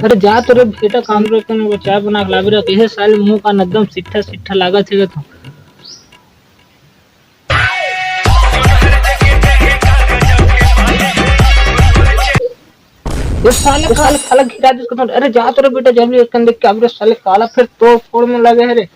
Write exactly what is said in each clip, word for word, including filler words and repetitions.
अरे जा तो रे बेटा, काम रे, तने वो चाय बना के लाबे रे। कइसे साले मुंह का एकदम सिट्ठा सिट्ठा लागत हे तो। ये साले काला काला गिरा दे इसको तो। अरे जा तो रे बेटा, जब एक कन देख के अब रे साले काला फिर तो फोड़ में लगे है रे।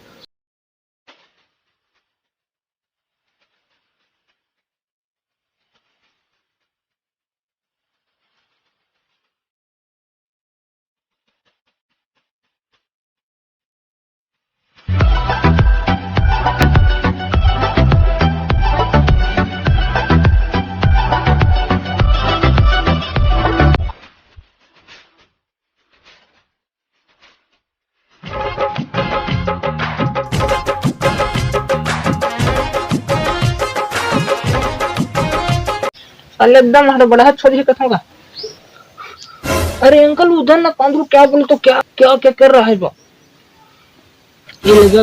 साले एकदम हड़बड़ा छोरी कथों का। अरे अंकल, उधर ना पांदरू, क्या बोले तो क्या, क्या, क्या कर रहा है बा? ये लेगा,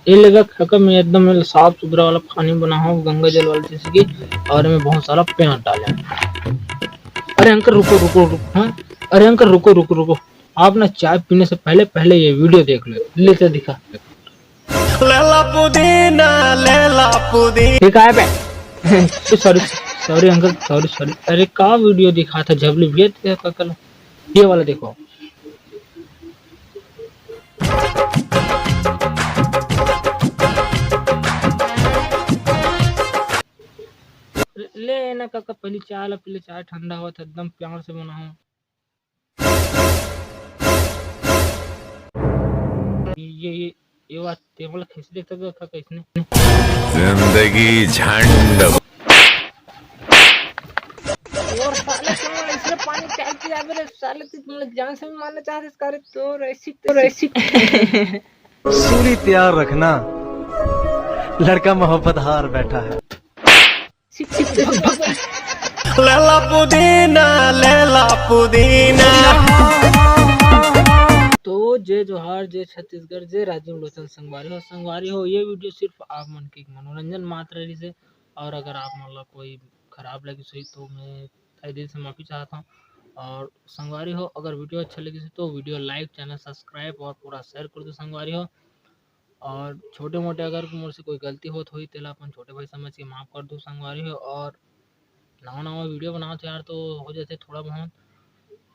ये लेगा खका में एकदम साफ सुथरा वाला पानी बना हो, गंगा जल वाला जैसे कि, और में बहुत सारा प्याज डाले। अरे अंकल, रुको, रुको, रुको, हाँ? अरे अंकल, रुको, रुको, रुको। आप ना चाय पीने से पहले, पहले ये वीडियो देख लो। ले तो दिखा। लेला पुदीना, लेला पुदीना। ये कहाँ है बे? Sorry, sorry uncle, sorry, sorry. अरे का वीडियो दिखा था झबली भैया तेरा का कल? ये वाला देखो। ले ना काका, पहली चाय ला पी ले, चाय ठंडा होत हे, एकदम प्यार से बनाओ। ये, ये, ये बात ते मोला खींच देखता तो था कैसने। जिंदगी झंड। और साले तुम इसने पानी चाय पी आवे रे साले, तू तुम लोग जान से भी मारना चाहते इसका रे, तो ऐसी, तो ऐसी। सूरी तैयार रखना, लड़का मोहब्बत हार बैठा है। लेला पुदीना, लेला पुदीना। तो जय जोहार, जय छत्तीसगढ़, जय राजीव लोचन संगवारी हो। संगवारी हो, ये वीडियो सिर्फ आप मन के मनोरंजन मात्र रहिस हे, और अगर आप मन ला कोई खराब लगिस होही तो मैं तहे दिल से माफी चाहत हूँ। और संगवारी हो, अगर वीडियो अच्छा लगिस हे तो वीडियो like, चैनल सब्सक्राइब और पूरा शेयर कर दो संगवारी हो। और छोटे मोटे अगर मोर से कोई गलती होत होही, तेला अपन छोटे भाई समझ के माफ कर दो संगवारी हो। और नवा नवा वीडियो बनावत यार, तो हो जाथे थोड़ा बहुत,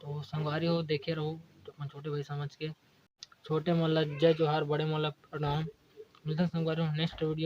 तो संगवारी हो, देखे रहो अपन छोटे भाई समझ के। छोटे मन ला जय जोहार, बड़े मन ला प्रणाम। मिलते हैं संगवारी हो नेक्स्ट वीडियो।